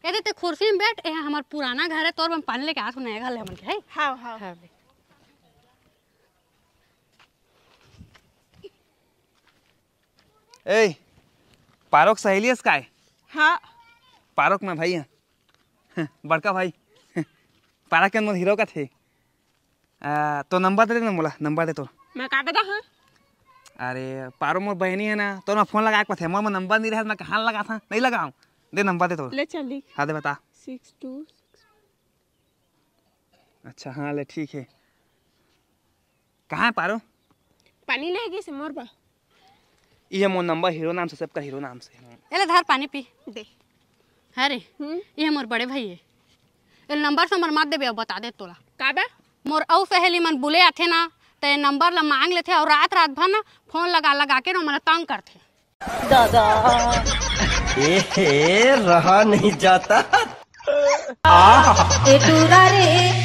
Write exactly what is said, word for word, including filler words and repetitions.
ए दे, ते कुर्सी में बैठ, ए हमर पुराना घर है, तोर बर पानी लेके आत हूँ, नया घर ले हमन के, है? हाँ, हाँ। हाँ, ले। ए, पारो के सहेली हस काय? हाँ। पारो के मैं भाई है। बड़का भाई। पारा के मोर हीरो कथे। आ, तो नंबर दे दे ना मोला, नंबर दे तो। मैं का बता हाँ? अरे, पारो मोर बहनी है ना, तो मैं फोन लगा के पथे, मोर में नंबर नहीं रहे, मैं कहाँ लगा था, नहीं लगाऊं। दे नंबर दे तो। ले चल लिख। हाँ, दे बता। Six two. अच्छा, हाँ, ले, ठीक है। कहाँ है पारो? पानी ले गिस मोर बा। ये मोर नंबर हीरो नाम से, सबका हीरो नाम से। ए ले धर पानी पी। दे। अरे, हम्म? ये मोर बड़े भाई है। ए नंबर से मोर मत देबे, अब बता दे तोला। का बा? मोर अउ सहेली मन बुले आथे ना, त ये नंबर ला मांग लेथे और रात रात भर ना फोन लगा लगा के ना मोला तंग करथे। दादा। ए हे, रहा नहीं जाता। ए टूरा रे,